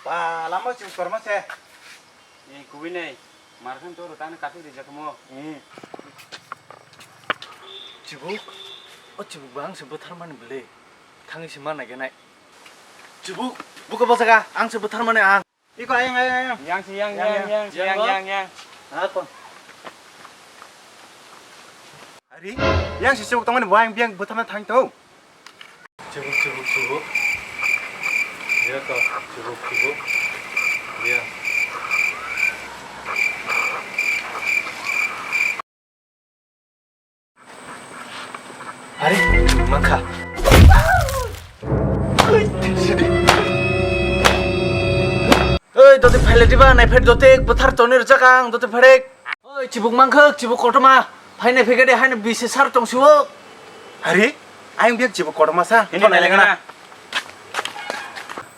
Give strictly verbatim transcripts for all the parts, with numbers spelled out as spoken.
Ba, lama chibuk korma se. Ni kubui nei. Markhan toro tani kathik rijak mo. Hmm. Chibuk, o chibuk ba ang se bwthar mani bwle. Thangwi se ma naigenai. Chibuk, buka bwsaka, ang se bwthar mani ang. Iko ayang, ayang, ayang. Yang si, yang, yang, yang, yang, yang, yang, yang, yang. Ako. Ari, yang si chibuk tongmani bo ayang biang bwtharna thang tong. Chibuk, chibuk, chibuk. Iya to, chibuk, chibuk. Iya. Ari, mangkha. Oi, dote phaile diba, naipher dote bwthar tonwi rwjak ang, dote pharek. Oi, chibuk mangkhok, chibuk kotorma. Phainai phekade haino bisi sar tongsiwo. Hari, ayang biak chibuk kotorma sa. Hini thonai nailengana.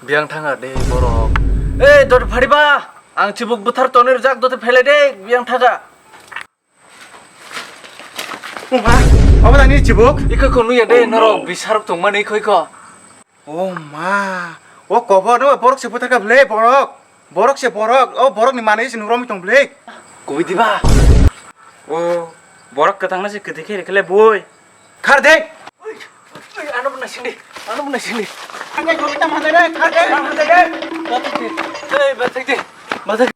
Biang thanga de borok. Ei, dot phariba. Ang chibuk bwthar tonwi rwjak dote phailai de, biang thaga. Uma, obo nani chibuk? Iko kono ya de, norok bisarok tongmani khoi ko. O ma, o kobor no borok se bwthar kha bwle borok. Borok se borok, o borok ni manwi se nurok tong bwle. Kubui diba? O borok kwthang no se kwthwi khe rikhle boi. Khar de. Oi, oi, ano bwna sindi, ano bwna sindi. Ang khe kubui ta mandai re, khar de. Khar de. Bathik de. Ei, bathik de. Bathik.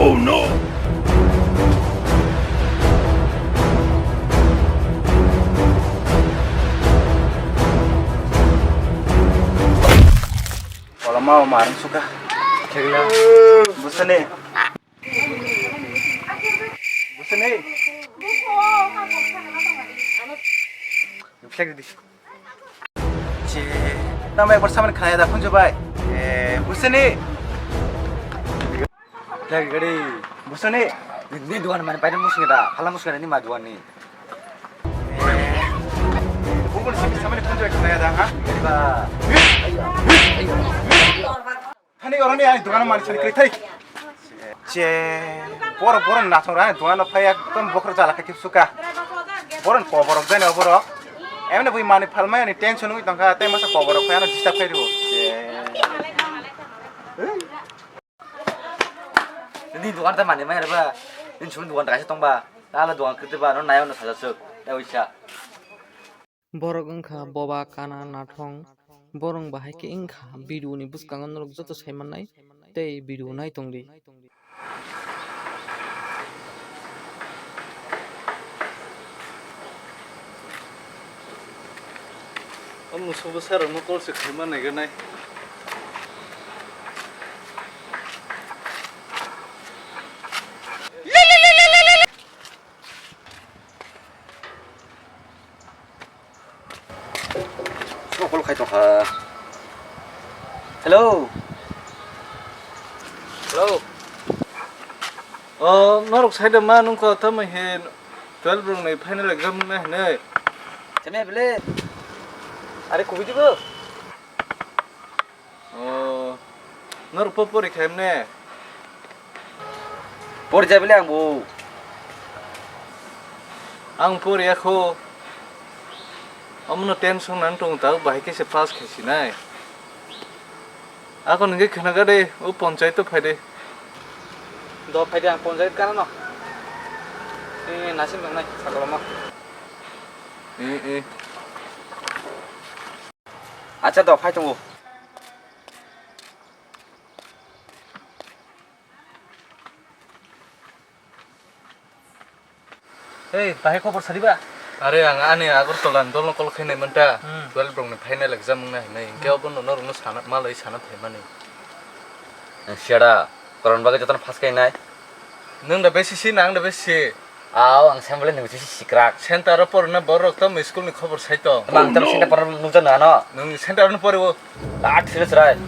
Oh no! Koloma o marung suka. Thegla. Busani. Busani. Flag di. Che, nama ekbar samani khaya da khunju bai. Eh, busani. Flag gari. Busani. Ni duan mani pai musnga da. Hala musnga ni ma duan ni. Bubun simi samani khunju bai khaya da ha. Gari ba. Thani oroni ani dogano mani sani kwrwi thai. Che, borok, borok nathok rani dogano phai ekdom bokhorok jala khe suka. Borok koborok jani oborok. Emne bui mani phalmai ani tension wngwi tongkha, tei masa koborok phai ano disturb khai rwo. Che. Ni dogan ta mani mai reba. Ni chun dogan kaisa tongba. Tala dogan kwtwi ba no nayo no sajasuk. Tei wisa. Borok wngkha boba, kana, nathong. Borok bahai khe wngkha video ni bwskango norok joto sai mannai tei video nai tongdi. O musubo sarokno call se khaima naiganai. Sokol khai tongkha. Hello. Hello. O, norok sai da ma nungkha tamo he twelve rok ni final exam na hinui. Chene bele. Are kubui dibo? O, norok po pori khaim ne? Pori jai bele ang bo. Ang pori ya kho. Omono tension nang tong tao bahai khe se pass khai sinai. Ako nungkhe khwna gade o ponchayat to phaide. Do phaide ang ponchayat gana no. E, nasim tongnai sakoloma. E, e. Acha do phai tongo. Ei, bahai khobor sariba? Are ang ani Agartala ni dolno call khainai manta. Hmm. Twelve rokni final exam wngna hinai. Hinkhe obono norokno sana, malai sana phaimani. Ang siyada, koron bagwi jotono pass khainai. Nwng da besi si, nang da besi si. Aw, ang sembole nwng si sikrak. Center o porna borok to school ni khobor sai to. Mang tam center porna nukjak nang ano. Nwng center no poriwo. Last sila chwrai.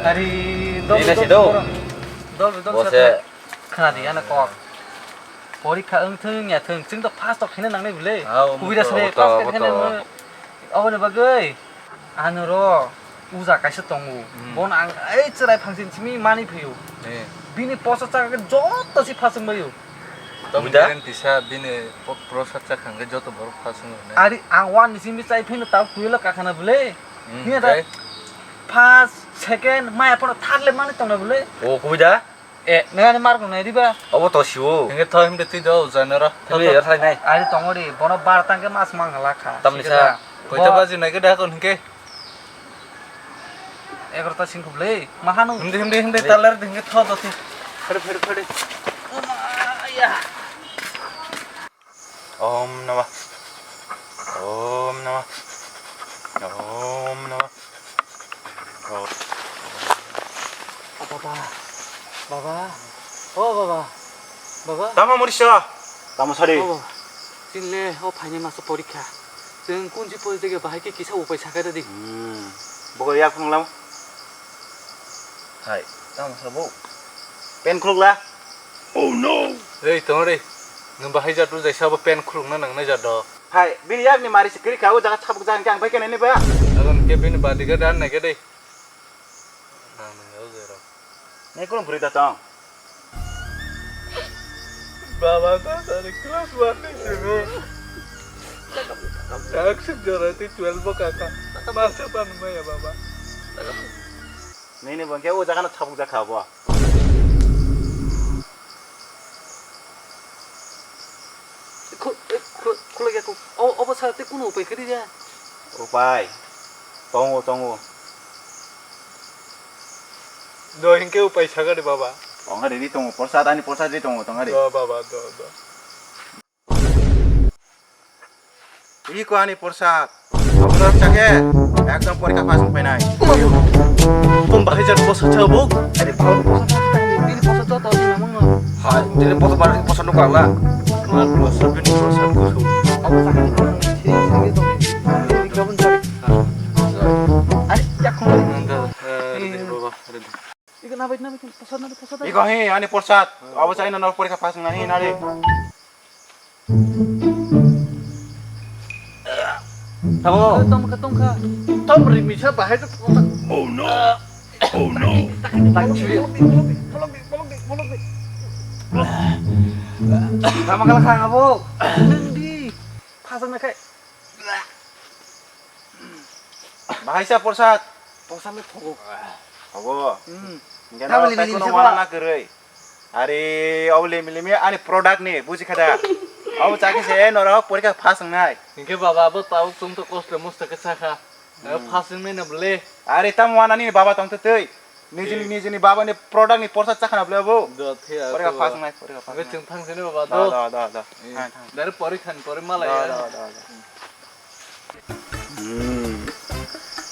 Ari, dol, dol, dol, dol, dol, bose. Khna di, ano kok. Porikha wng thung ya thung, chwng to pass to khaina nangnai bwle. Ah, omo Kubui da to, sene omo to, pass omo khaina to. Nangnai. Aboni bagwi ano ro uja kaisa tongo. Hmm. Bono ang ei chwrai phangsin simi mani phaiyo. Eh. Bini posa chaka joto si pass wng baio. Tamo Kubui da? Guarantee sa bini po-, prosad chakha hwnkhe joto borok pass wng nai. Ari ang one ni simi chai phino tao twelve kakhana bwle. Hmm, Niya da tei? First, second, maya phano third le mani tongna bwle. O Kubui da? Eh, nengani mark nung nai diba? Obo to siwo. Hingke thoi himde twi do, ujaina ro. Thoi himde thoi nai. Ari tongo ri, bono bar tangke mas mang hala kha. Tamni Sikhe sa? Da. Koita Bo- baji nai ke da kon hingke? Egarota singkup le, maha nung. Himde, himde, himde, Himde. Talar de hingke tho do ti. Phede, phede, phede. Oma, ya. Om Namah. Om Namah. Om Namah. Om. O baba. Baba. O baba. Baba. Tamo murisa. Tamo sari. O baba. Chini le o phaini masa porikha. Chwng kunji pori jage bahai khe kisa upai sakai da di. Hmm. Bogo yak phung lam. Hai. Tamo sabo. Pen khuluk la. Oh no! Ei, tong re. Nwng bahai jat rw jaisa abo pen khulukna nangnai jat do. Hai, bini yakni mari se kwrwi kha, o jaga chapuk jaga hwnkhe ang bai khe nini ba? Abo hwnkhe bini badi khe dan nai khe de. Nang nang o jero. Nai kulum phuri da tong. Baba ta sari class one ni sini. Taksik jora ti twelve bo kaka. Masa pan maya baba. Nini bo hwnkhe o jaga no chapuk jak kha bo. Khu-, khu-, khulai ya khu. O, obo sa tei kunu upai khe rija? Upai? Tongo, tongo. Do hinkhe upai saga de baba. Tong ha de ri tongo, porsa tani porsa de tongo, tong ha de. Do baba, do, do. Iko ani porsa. Abdor chake, ekdom porikha pass wng painai. Tom bahai jar porsa cha bo. Are bro. Bini porsa to to ni namang no. Hai, tini porsa bar porsa no kala. Mar porsa bini porsa kusu. Abo sakani ko sini sini to. Ini gabun cari. Are yak ko. Nanda, eh, baba, ready. Iko nabai nabai porsa nabai porsa. Iko hi ani porsa. Abo chai no porikha pass wng nai nare. Tamo. Tongkha, tongkha. Tom rimisa bahai to. Oh no. Oh no. Tak chiri. Tamo kala khang abo. Nang di. Phasang na khai. Bahai sa porsa. Porsa le thogo. Thogo. Hmm. Hingke no tei kono wana na kwrwi. Are, obo limi limi ani product ni, buji kha da? Obo chakhe se norok porikha pass wngnai. Hinkhe baba, abo tabuk chwng to kosto mosto khe chakha. Pass wngnai na bwle. Are, tamo wanani baba tong twi. Nijini, nijini baba ni product ni porsa chakha na bwle abo. Do, thia. Porikha pass wngnai, porikha pass wngnai. Chwng thang sini baba, do, do, do, do. Thang, thang. Dari porikha ni pore malai. Do, do, do, do. Hmm.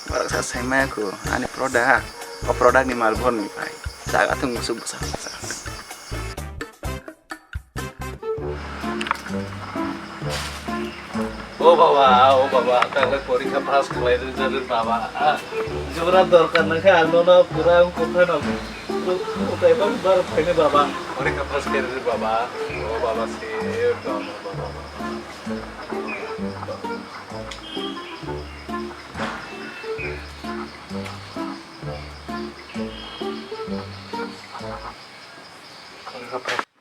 Borok sa saimaya kho, ani product, o product ni mal borni phai. Jaga thung musu bwsa bwsa. O baba, o baba, tahle porikha pass khlai rwjak baba. Jora dorkar nangkha ang nono pura ang kokha no. Utai bang bar phaini baba. Porikha pass khlai rwjak baba. O baba se, baba, baba.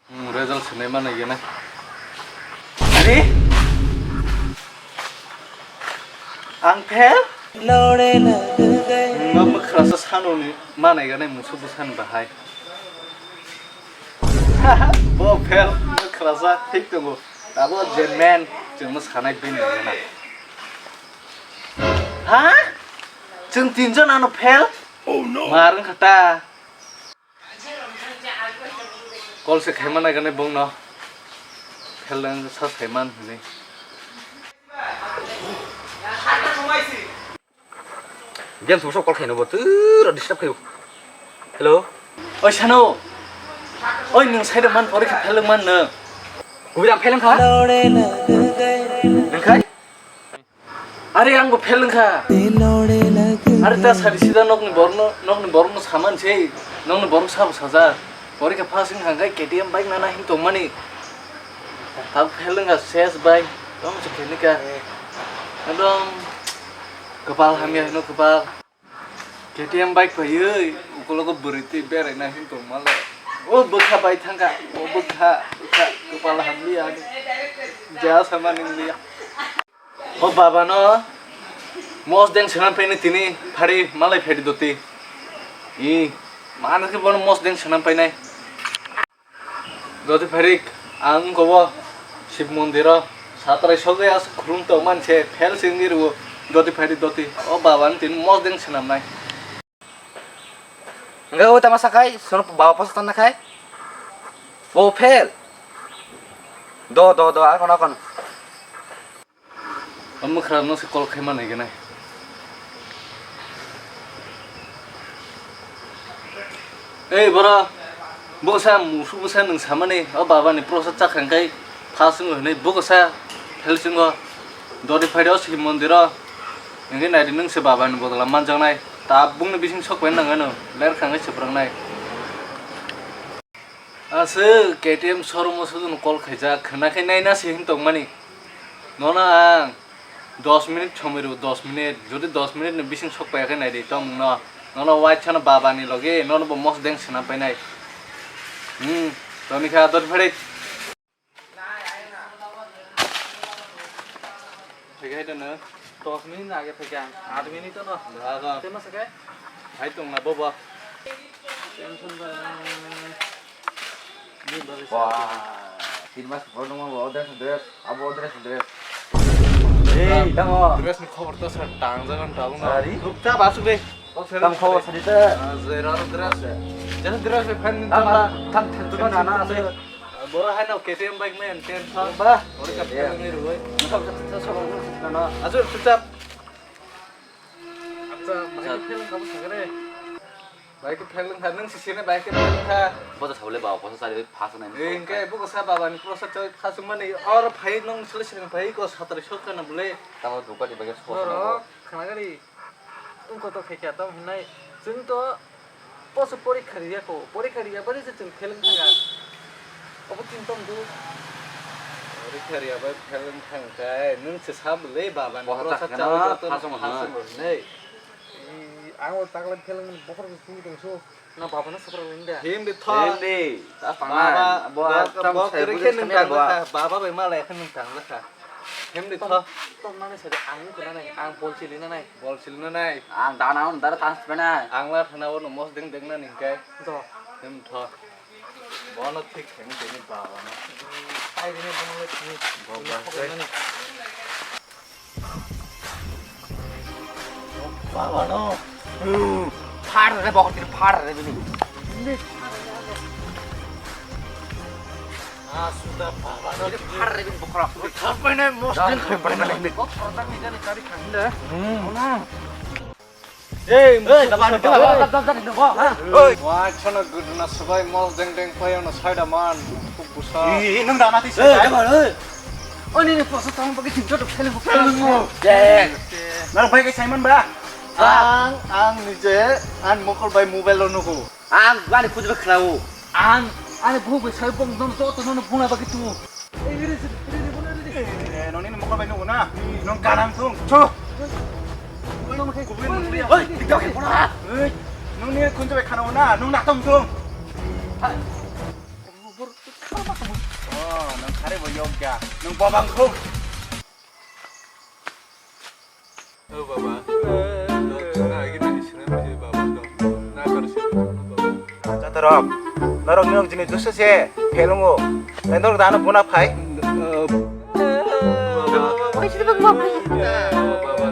Hmm, result swnai mano gana. Ani? Ang fail? Mama khrasa sanoni manai gana musu bwsani bahai. Bo fail, bo khrasa thik tongo. Abo je man, chwngno sanai bini gana. Ha? Chwng tinjon ano fail? Oh no. Mar wngkha ta. Call se khaima nai gane bongno. Fail wng sa saiman hwnwi. Game song sok call khaino bo turo disturb khayo. Hello. Oi sano. Oi nwng side man pore kha pheleng man nwng. Kubui dam pheleng kha. Nwng khai? Are ang bo pheleng kha. Are ta sari sida nokni borno nokni borno saman sei. Nokni borno sabo saja. Porikha pass wngkha hwnkhe K T M bike nana hin tongmani. Tabuk fail wngkha ses bai. Tamo se khenika. Ekdom kwpal hamya hino kwpal. K T M bike phaiwi ukologo bwrwi twi beraina hin tongmale. O bwkha bai thangkha. O bwkha, bwkha kwpal hamliya. Ja sama ningliya. O baba no mosdeng swnam painai tini phari malai phari doti. I mano khe bono mosdeng swnam painai. Doti phari ang wngkha bo Shiv mondiro satrai sogwi aswk khulum tong manse phel singwi rwo doti phari doti. O baba no tini mosdeng swnam nai. Hingke o tama sakai, sono baba posa tanna khai. Bo fail. Do, do, do, akon, akon. O mwkhra no se call khai manai gwnai. Ei, bora. Bo sa musu bo sa nwng samani, o baba ni prosa chakhang kai. Phasung hwnwi buko sa phelsingo dori phaidi o Shiv mondiro. Hingke naidi nwng se baba ni bodola manjaknai. Tabukni bising sok pai nang ano ler khangai se prangnai. Aswk K T M showroom o sudun call khaijak khwna khe naina se hin tongmani. Nono ang dos minute somoi rw dos minute jodi dos minute ni bising sok pai khe naidi tongmung no. Nono white sano baba ni logi nono bo mosdeng swnam painai. Hmm, toni kha dori phaidi. Phaikhe hai dono. Dos minute age phaikhe ang. Aat minute no. Daga. Tei masa khe? Hai tong na bobo. Tension ba. Ni ba. Wah, tin mas poro nang bo dress dress, abo dress dress. Ei, tamo. Dress ni khobor to sir tang jagan tabung na. Ari? Rukta basu be. Tam khobor sari ta. Zero dress. Jana dress be fan ni tam. Tam tam tu na na. Boro hai no K T M bike man, ten thang. Ba. Ori ka pheleng ni ruwai. Ajo, chupchap. Acha, bike pheleng ka bo sagre. Bike pheleng kha, nung sisine bike pheleng kha. Bo to sabole ba, bo to sari phas nai. Eh, hingke bo ko sa baba ni pro sa choi phas mani or phai nung sele sele phai ko satri sok kana bole. Tamo duka di bage sok. Boro, khana gari. Wngkha to khaikha tamo hinai. Chwng to poso porikha riya kho. Porikha riya bari se chwng fail wngkha. Obo tin tong du. Porikha riya bai fail wngkha hwnkhe nwng se sa bwlwi baba ni. Bosa prosa chakhe chawi no, joto no phasung phasung hwnwi. Ang o takla fail wngmani bokhorok se chini tong su. Na baba no sopra wngda. Him de tho. Him de. Ta pangnai. Baba, bo bo, tam bo sai kere bujui khe nwng samya tang bo. Jakha. Baba bai malai khe nwng tang jakha. Him de tho. Tom nani sai ang ko nani ang bol chili nani. Bol chili nani. Ang dana on dara tang spenai. Ang la thana ono mos deng deng nani kai. Do. Him tho. Bono thik him de ni baba no. Ai de ni bono le thik. Baba. Baba no. Phar re bokor tini phar re bini. Ah, sudah baba no. Phar re bini bokor. Thap pai nai mos din. Bokor tak ni jani kari khang da. Hmm. Ona. Ei, ei, baba no. Oi. Wah, chana gudna sabai mos deng deng pai ono saida man. Khub busa. Ih, nung dana ti sai. Ei, baba, ei. Ani ni poso tang bagi tin joto phele mo. Phele mo. Dek. Nang bai kai Simon ba? Ang, ang nije, ang mokol bai mobile lo nugo. Ang bani khujba khlawo. Ang, ani bu bai sai bong don joto nono buna bagi tu. Eh, noni ni mokol bai nugo na. Nong kanang thung. Cho. Oi, dikdok ke pora. Ei, nung ni khunju bai khana na, nung na tong thung. Oh, nang khare bo yok ja. Nang bobang khum. Oh, baba. Na agi na isina baba. Na kar si baba. Jatarok. Norok nok jini dusu se phelungo. Nai norok dano bona phai. Baba,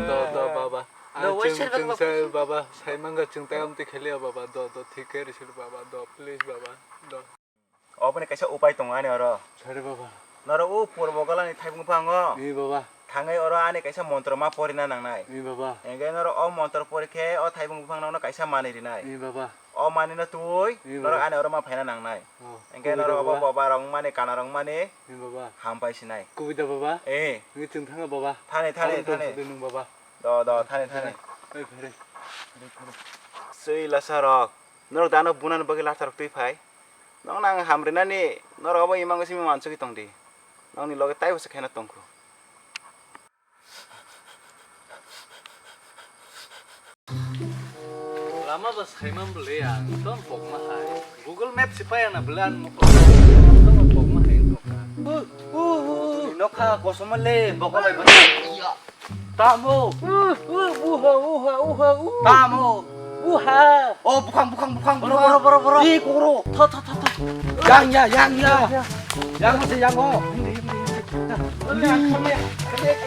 do, do, baba. Ai, chwng, chwng sai, baba. Saimanga chwng tai amtwi kheliya, baba. Do, do, thik khe risi, baba. Do, please, baba. Do. Oboni kaisa upai tongo ani oro. Sari baba. Norok o purbo golani thaibung phango. Ni baba. Thangwi oro ani kaisa montro ma porina nangnai. Ni baba. Hingke norok o montro pori khe o thaibung buphang nono kaisa manwi rinai. Ni baba. O manwi no twi. Ni baba. Norok ani oro ma phaina nangnai. Oh, hingke kubui norok da obo baba. Boba rok mani kana rok mani. Ni baba. Ham pai sinai. Kubui da baba. Eh. Ni chwng thanga baba. Thani, thani, thani. Nung baba. Do, do, thani, thani. Oi, phere. Sui lasa rok. Norok dano bunani bagwi lasa rok twi phai. Nokno ang hamrinani norok abo imang simi wansugwi tongdi. Nokni loge taibo se khaina tongkhu. Lama ba saiman bwle ang tong pokma hai. Google Map se paya na bwle ang tong pokma hai tongkha. Nokha kosom le bokol bai bwle. Tamo. Uha, uha, uha, uha. Tamo. Uha. Oh, bukhang, bukhang, bukhang, boro, bukhang. Boro, boro, boro. Ih, kokro. Tho, tho, tho, tho. Yang ya, yang ya. Ya. Yang masih yang oh. Ini, ini, ini. Nah. Ini, ini, ini. Ini, ini,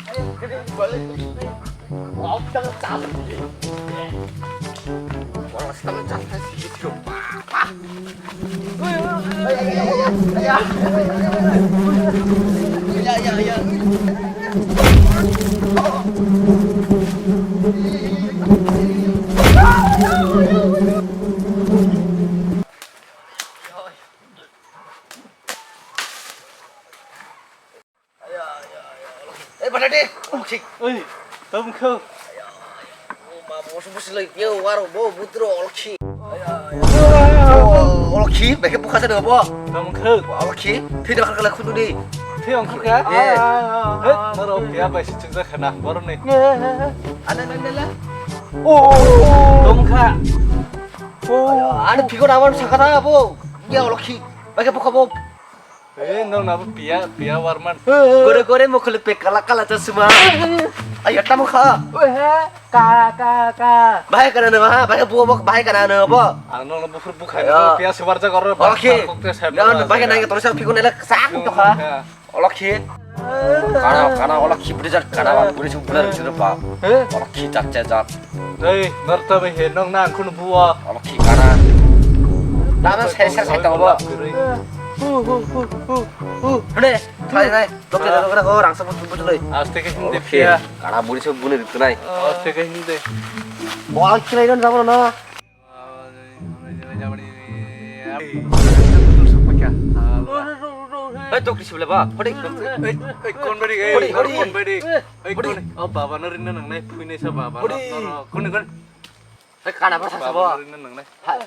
ini. Ini, ini, ini. Wow, kita ngecas. Wah, kita ngecas, guys. Gitu, papa. Eh, bana de. Olokhi. Oi, tamo kho. Ma bo su busi lai pia waro bo butro olokhi. Olokhi, beke bukha sa bo. Tamo kho. Olokhi, thwi da khala khundu di. Thwi ongkha ka? Eh. He, naro pia bai si chukja khana, boroni. Ana na na la. Oh. Tamo kha. Oh. Ana phigo na wan sakata bo. Ya olokhi. Beke bukha bo. Eh, nong nabo pia, pia warman. Gore gore mo khole pe kala kala chasma. Ayo tamo kha. Ohe, ka, ka, ka. Bahai kana no ha, bahai buo bok, bahai kana no bo. Ang nong nabo phur bukhai no pia sebar ja goro. Olokhi. Nong bahai kana to sa phikon elak sak to kha. Olokhi. Kana, kana olokhi budi jat kana bang budi sung budi jero ba. Olokhi jat jat. Ei, norta bai he nong nang khun buo. Olokhi kana. Dama ser ser sai tongo bo. Hu, hu, hu, hu, hu. Hune, khai nai. Dokte dokte ko rang sabut sabut loi. Aste ke hindi pia. Kana buri se buni rit nai. Aste ke hindi. Bo ang khlai don jabo na. Hei, dokte sibla ba. Hodi. Hei, hei, kon bari, hei, hodi, hodi. Kon bari. Hei, hodi. Kon. Oh, baba no rinna nangnai, phuinai sa baba no. Hodi. Kon, kon. Hei, kana ba sa bo. Baba no rinna nangnai. Hai.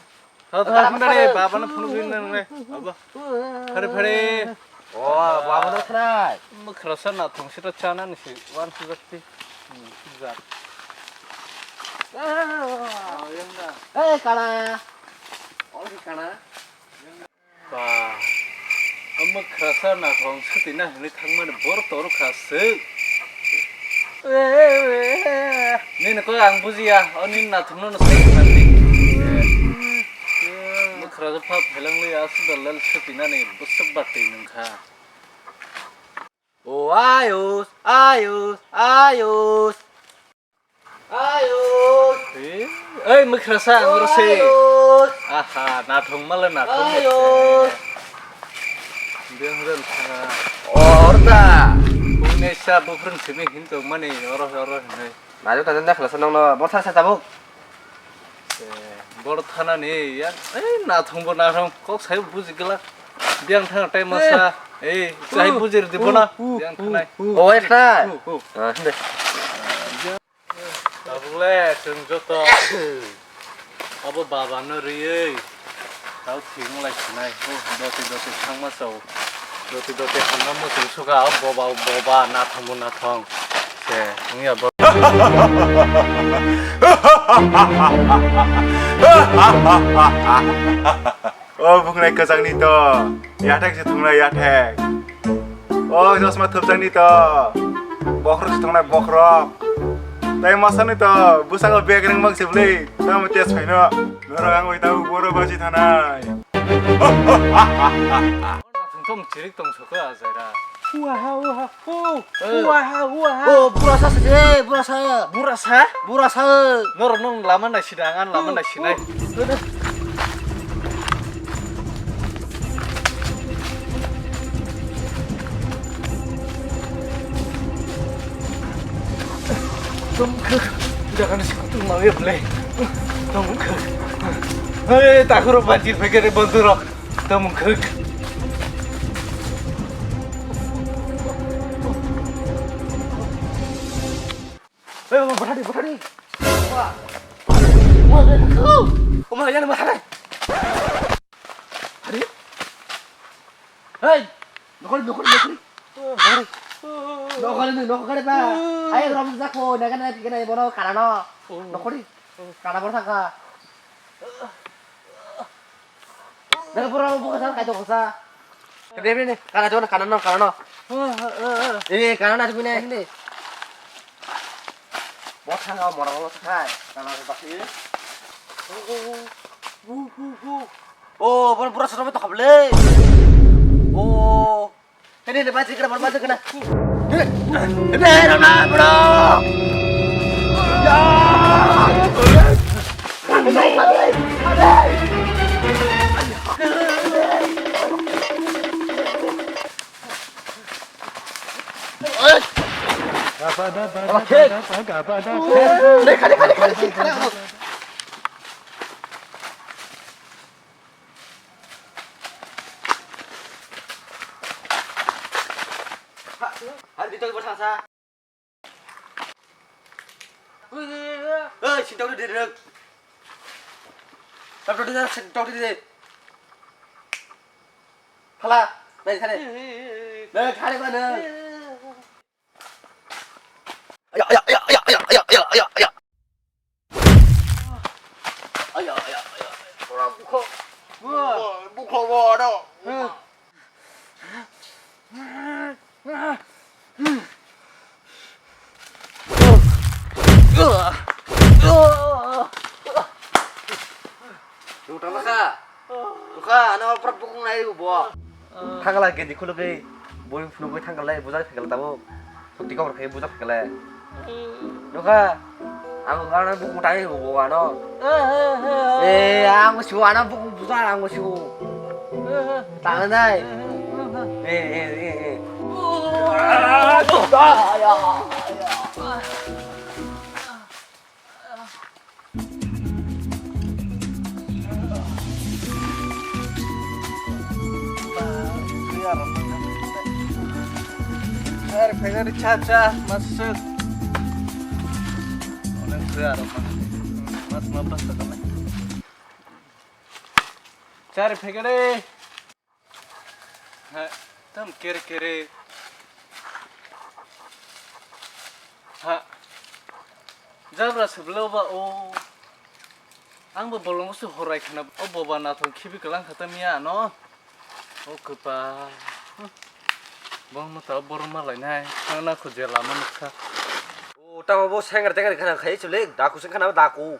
Tho, tho, hwnba de, baba no phunuk rinna nangnai. Abo. Phare, phare. O, baba no khnai. Mwkhrasa nathong sita chana ni si, wan si jakti. Hmm, jak. Oh, yang da. Eh, kana. Oh, si kana. Ba, omo khwrasa nathong swtwi na hinwi thangmani bor toro kha swk. Nini kok ang bujiya, o nini nathokno no sai kha di. Omo khwrasa pha phailangli aswk da lel swtwi nani bwswk batwi nung kha. O ayos, ayos, ayos. Ayos. Eh, oi, mwkhrasa, ang oro se. Ayos. Aha, nathong male nathong. Ayos. Dia hujal thanga. Orda. Pune sa bukrun simi hin tong mani, oro, oro hinai. Najo tajo na khlasa nongno, botha sa tabuk. Eh, bor thana ni ya. Eh, nathong bo nathong, kok sai buji gala. Biang thang tai masa. Eh, sai buji di bona. Biang thanai. O, eh, thai. Ah, hinde. Tabukle chwng joto abo baba no riyui tau thwng lai sinai. O doti doti thangma chao. Doti doti hamna muchung suka o boba boba nathong bo nathong. Se wngya bo. O buknai kwchangni to yathek se thungnai yathek. O chosma thupjakni to bokhorok se thungnai bokhorok. Tai masani to bwskango bag rwngmang se bwlwi tamo test phaino. Norok ang bai tabuk boro bachi thanai. Thum chirik tong sokha ajaira. Uaha uaha. Oh, uaha uaha. Oh, burasa se, burasa. Burasa? Burasa. Norok nong lama nai sida, ang lama nai sinai. Tongkha, jaga ni sikutu mawi ble. Tongkha. Hei, takhurok banjir phaikha re bondhurok. Tongkha. Hei, bwthadi, bwthadi. Wah. Wah, wah, wah. Oma, yan bwthadi. Hei! Nokori, nokori, nokori. Nokori. Nokori ni, nokori ba. Ai, rom jako, naga na pika na bono karano. Nokori. Karano bono thangka. Naga bono bono thangka to kosa. Bebe ni, karano, karano, karano. Eh, karano tu punya ini. Bo thanga mora lo sakai, kana ko basi. Oh, bon pura soro to khable. Oh. Ini ini baji kena, baji kena. Ini ini rona bro. Ya. Hai, di tol bwsa sa. Oi, sintau di direk. Tap tap di sintau di. Phala, nai thane. Nai thane ba nai. Aya, aya, aya. Aya, aya, aya. Ora bukho. Bukho, bukho, bukho, bukho. Nung tangma kha? Nung kha, ano pura bukung nai bo. Thangla gedi khulugwi, boi phunugwi thangla, bujak thangla tamo. Sukti kok rwkhe bujak thangla. Nung kha, ang ano bukung tai bo ano. Eh, ang siwo ano bukung bujak ang siwo. Tangnai. Eh, eh, eh, eh. Ar phaikari cha cha mas sir. Onek sir aro mas mas ma pas ta kame. Chari phaikari. Ha, tam kere kere. Ha. Jabra seblo ba o. Ang bo bolong su horai khana o boba nathong khibi kalang khata miya no. O kwpa. Bong mata borok malai nai. Thangna khu je lama nukha. O tamo bo senger tenger khana khai chule daku sing khana daku.